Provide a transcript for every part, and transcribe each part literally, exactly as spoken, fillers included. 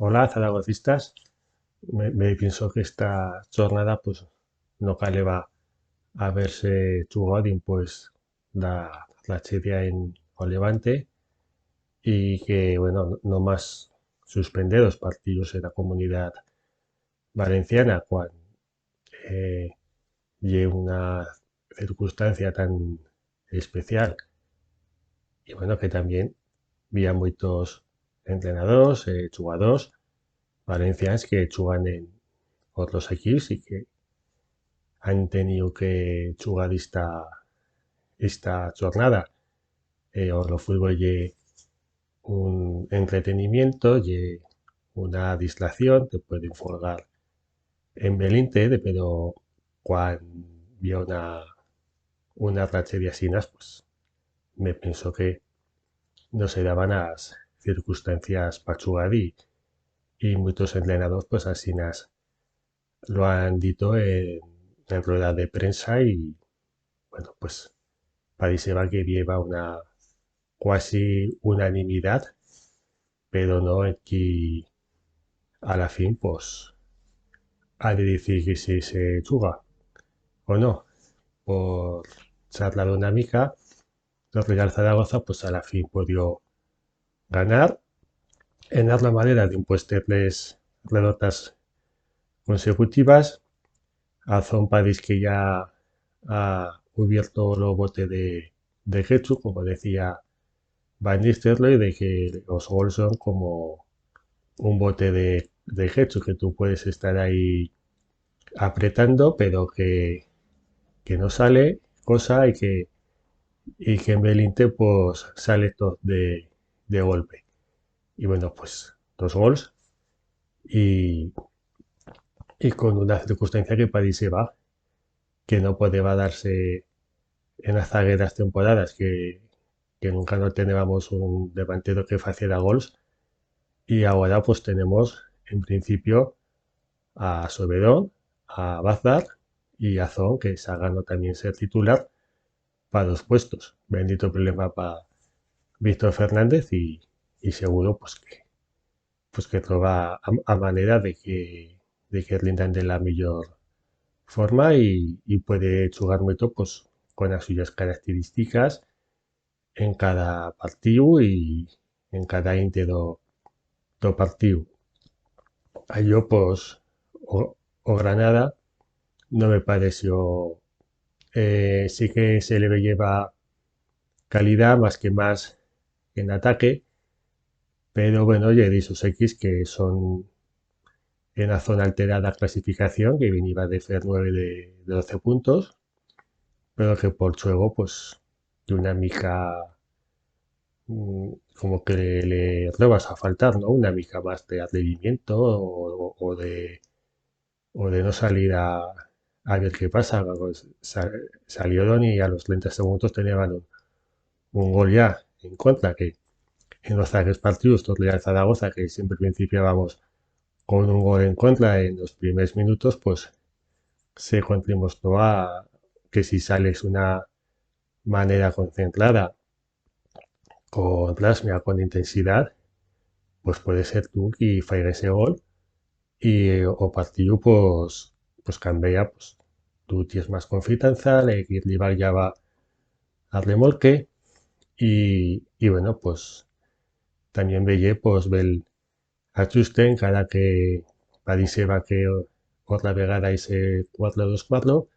Hola, zaragozistas. Me, me pienso que esta chornada, pues, no caleba haber-se chugau dimpués d'a trachedia en o Levante y que, bueno, no, nomás suspender os partidos en a Comunidat Valenciana cuan, eh, ye una circunstancia tan especial. Y, bueno, que tamién bi ha muitos entrenadors, eh, chugadors valencians que chugan en otros equips y que han teniu que chugar esta, esta chornada. Eh, o lo fútbol ye un entretenimiento, ye una distracción, te pueden folgar en belinte, de, pero cuan bi ha una, una trachedia asinas, pues, me pienso que no se daban as circunstancias pa chugar y, y muitos entrenadors, pues, asinas lo han dito en, en rueda de prensa y, bueno, pues, pareceba que bi heba una cuasi unanimidat, pero no, en que a la fin, pues, ha de decidir si se chuga o no. Por charlar una mica, lo Real Zaragoza, pues, a la fin puedo ganar en la manera dimpués de tres derrotas consecutivas. Azón pareix que ya ha ubierto lo bote de, de ketchup, como decía Van Nistelrooy, de que os gols son como un bote de, de ketchup, que tu puedes estar ahí apretando, pero que, que no sale cosa y que, y que en belinte, pues, sale tot de, de golpe. Y, bueno, pues, dos gols y, y con una circunstancia que pareceba que no podeba dar-se en as zagueras temporadas, que, que nunca no tenébamos un devantero que faciera gols, y agora, pues, tenemos, en principio, a Soberón, a Bazar y a Azón, que s'ha ganau tamién ser titular pa dos puestos. Bendito problema pa Víctor Fernández y, y seguro, pues, que, pues, que troba a, a manera de que, de que rindan de la millor forma y, y puede chugar muito, pues, con as suyas características en cada partiu y en cada inte d'o, d'o partiu. A yo, pues, o, o Granada no me pareció, eh, sí que se le veyeba calidat, mas que mas en ataque, pero, bueno, ye d'ixos equips que son en a zona altera d'a clasificación, que veniba de fer nueve de, de doce puntos, pero que por chuego, pues, ye una mica, mm, como que le, le robas a faltar, no? Una mica mas de atrevimiento o, o, o de, o de no salir a, a ver qué pasa. Pues, sa-, salieron y a los trenta segundos tenían un, un gol ya en contra, que en los zaguers partidos, tot Real Zaragoza, que siempre principiábamos con un gol en contra en los primers minutos, pues, se contrimuestro a que si sales una manera concentrada, con rasmia, con intensidat, pues puede ser tu qui faiga ese gol y, eh, o partiu, pues, pues cambia, pues, tu tienes mas confianza, l'equip rival ya va a remolque y, y, bueno, pues, tamién veye, pues, bel achuste, encara que pareceba que o-, otra vegada ixe cuatro dos cuatro,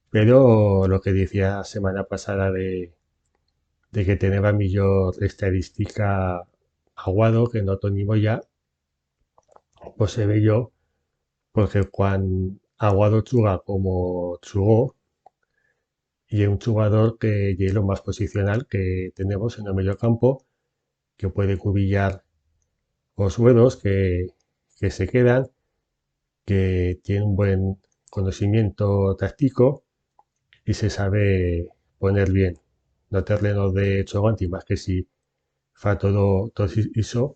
pero lo que dicía semana pasada de, de que teneba millor estadistica Aguado que no Toni Moya, pues se veyó, porque cuan Aguado chuga como chugó, ye un chugador que ye lo mas posicional que tenemos en o medio campo, que puede cubillar os huedos que, que se quedan, que tiene un buen conocimiento táctico y se sabe poner bien. No terreno de chuego, antimás que si fa todo, todo i-, ixo,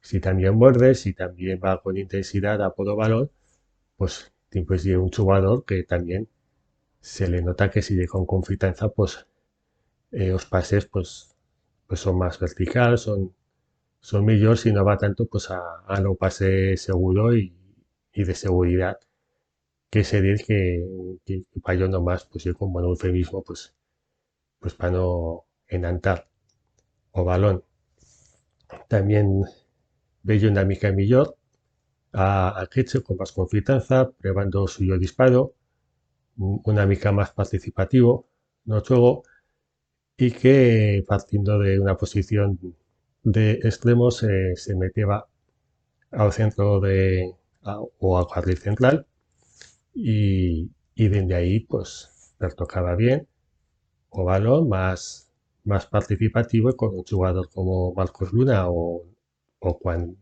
si tamién muerde, si tamién va con intensidat a por o balón, pues, pues ye un chugador que tamién se le nota que si ye con confianza, pues, eh, os pases, pues, pues son mas vertical, son, son millors si no va tanto, pues, a, a lo pase seguro y, y de seguridad, que se diz que, que, que pa yo nomás, pues, yo como un eufemismo, pues, pues, pa no enantar o balón. Tamién veye una mica millor a, a Queche con más confianza, prebando o suyo disparo, un- una mica más participativo no chuego, y que partindo de una posición de extremo se, se meteba ao centro de, a- o a carril central y, y dende ahí, pues, pertocaba bien o balón, más, más participativo, y con un chugador como Marcos Luna o, o cuan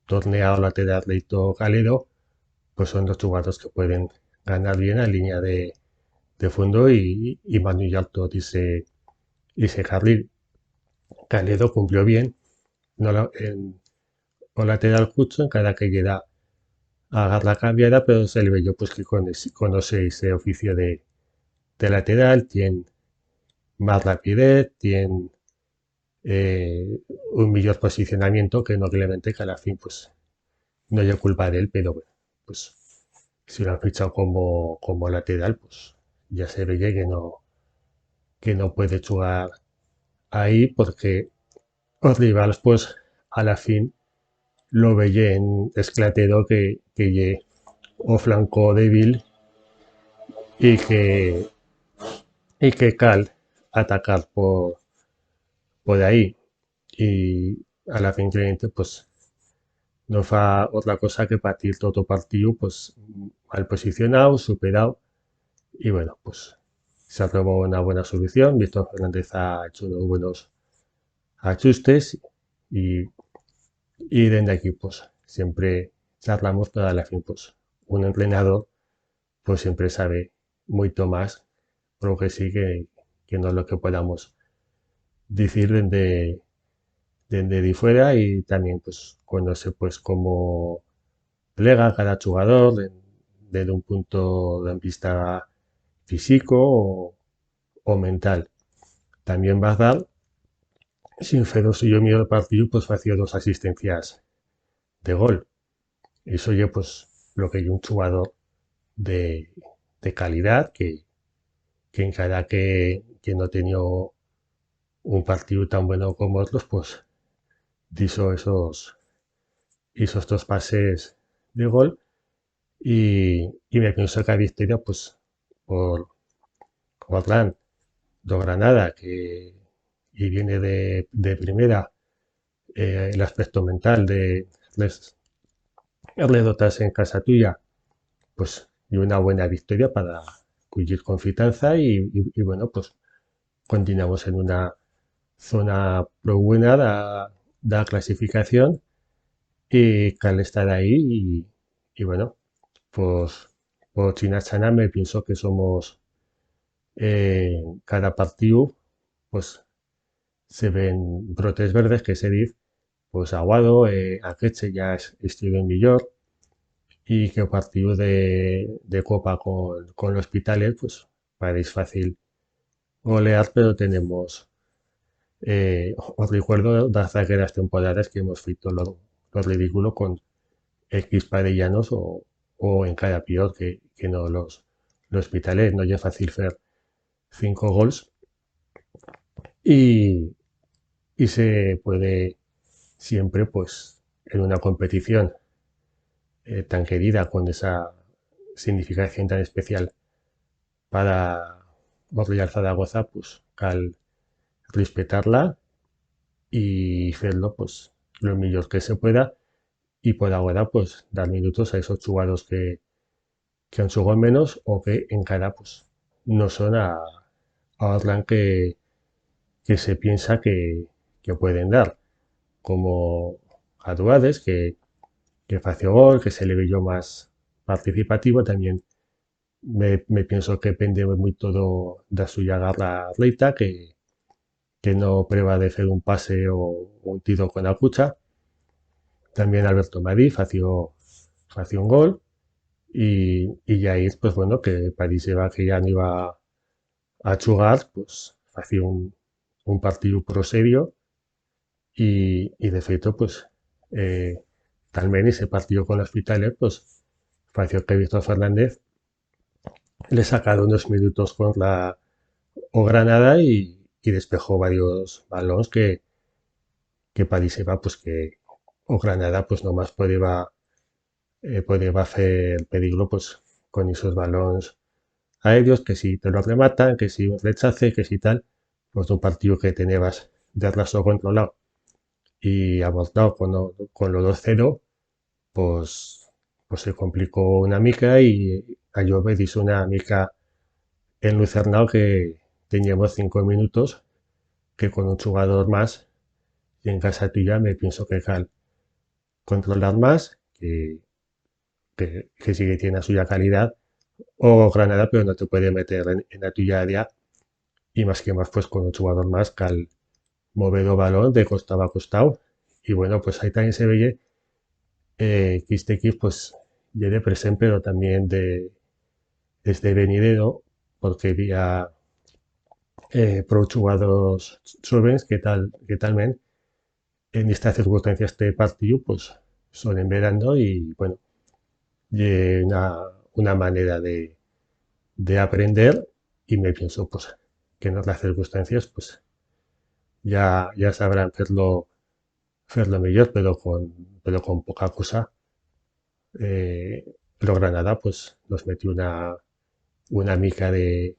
torne a o lateral deito Caledo, pues son dos chugadores que pueden ganar bien a liña de, de fondo y, y manullar tot ixe, ixe carril. Caledo cumplió bien, no la, en, o lateral cucho, encara que yera a garra cambiada, pero se le veyó, pues, que conoce, conoce ese oficio de, de lateral, tien más rapidez, tien, eh, un millor posicionamiento que no Clemente, que a la fin, pues, no ye culpa d'él, pero, bueno, pues, si lo han fichau como, como lateral, pues, ya se veye que no, que no puede chugar ahí, porque os rivals, pues, a la fin lo veyen esclatero que, que ye o flanco débil y que, y que cal atacar por, por ahí. Y a la fin Clemente, pues, no fa otra cosa que patir tot o partiu, pues, mal posicionau, superau, y bueno, pues, se ha trobau una buena solución. Víctor Fernández ha hecho unos buenos achustes y, y dende aquí, pues, siempre charlamos, pero a la fin, pues, un entrenador, pues, siempre sabe muito más, creo que sí, que, que no lo que podamos dicir dende, dende di fuera, y tamién, pues, conoce, pues, cómo plega cada chugador de, de un punto de vista físico o, o mental. Tamién Bazán, sin fer o suyo millor partiu, pues, fació dos asistencias de gol. Ixo ye, pues, lo que ye un chugador de, de calidat, que, que encara que, que no tenió un partiu tan bueno como otros, pues, dixo esos, ixos dos pases de gol. Y, y me pienso que a victoria, pues, por, por Orlán do Granada, que, y viene de, de primera, eh, el aspecto mental de les, les dotas en casa tuya, pues, y una buena victoria para cullir confianza y, y, y, bueno, pues, continuamos en una zona prou buena da, da clasificación y cal estar ahí y, y, bueno, pues, por china chana me pienso que somos, eh, cada partiu, pues, se ven brotes verdes, que se diz, pues, Aguado, eh, Akeche ya es-, estiven millor, y que o partiu de, de Copa con, con l'Hospitalet, pues, pareix fácil golear, pero tenemos, eh, o recuerdo d'as zagueras temporadas que hemos feito lo, lo ridículo con equips parellanos o, o encara pior que, que no los, l'Hospitalet. No ye fácil fer cinco gols y, y se puede siempre, pues, en una competición, eh, tan querida, con esa significación tan especial para o Real Zaragoza, pues, cal respetar-la y fer-lo, pues, lo millor que se pueda y por agora, pues, dar minutos a esos chugadors que, que han chugau menos o que encara, pues, no son a, a Orlán que, que se piensa que, que pueden dar, como Aduades, que, que fació gol, que se le veyó más participativo, tamién me, me pienso que pende muito do, da suya garra reita, que, que no preba de fer un pase o un tiro con a cucha. Tamién Alberto Madí fació, fació un gol y, y Yair, pues, bueno, que pareceba que ya no iba a chugar, pues, fació un, un partiu pro serio Y, y de feito, pues, eh, talment ixe partido con l'Hospitalet, pues, fació que Víctor Fernández le sacara unos minutos contra o Granada y, y despejó varios balons que, que pareceba, pues, que o Granada, pues, nomás podeba, eh, podeba fer peligro, pues, con ixos balons aéreos, que si te lo rematan, que si un rechace, que si tal, pues, un partido que tenebas de raso controlado y abortado con lo, con lo dos cero, pues, pues se complicó una mica y a llover hizo una mica en Lucernau que teníamos cinco minutos, que con un chugador más y en casa tuya me pienso que cal controlar más, que, que, que sí que tiene a suya calidad, o Granada, pero no te puede meter en, en a tuya área, y más que más, pues, con un chugador más cal mover o balón de costau a costau, y bueno, pues ahí también se veye, eh, que este equip, pues, ye de present, pero también de, es de venidero, porque había, eh, pro chugadors chóvens que tal, que talment en esta circunstancia este partido, pues, son en verano y, bueno, ye una, una manera de, de aprender y me pienso, pues, que en otras circunstancias, pues, ya, ya sabrán fer-lo, fer-lo mellor, pero con, pero con poca cosa, eh, lo Granada, pues, nos metió una, una mica de,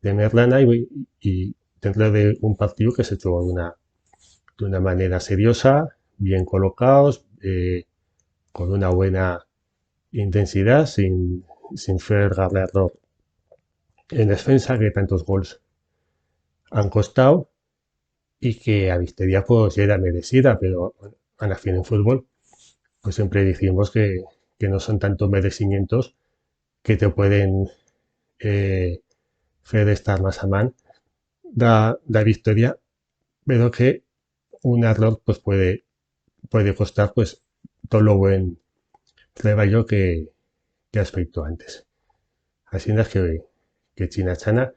de merlana y, y dentro de un partido que se jugó d'una, d'una manera seriosa, bien colocados, eh, con una buena intensidad, sin, sin fer garra error en defensa, que tantos gols han costado, y que a victoria, pues, yera merecida, pero, bueno, a la fin en fútbol, pues, siempre dicimos que, que no son tanto merecimientos que te pueden, eh, fer estar más a man da, da victoria, pero que un error, pues, puede, puede costar, pues, todo lo buen treballo que, que has feito antes. Así es que, que china chana,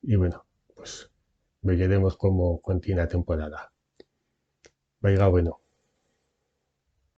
y bueno, pues, veyeremos cómo continúa la temporada. Vaiga, bueno,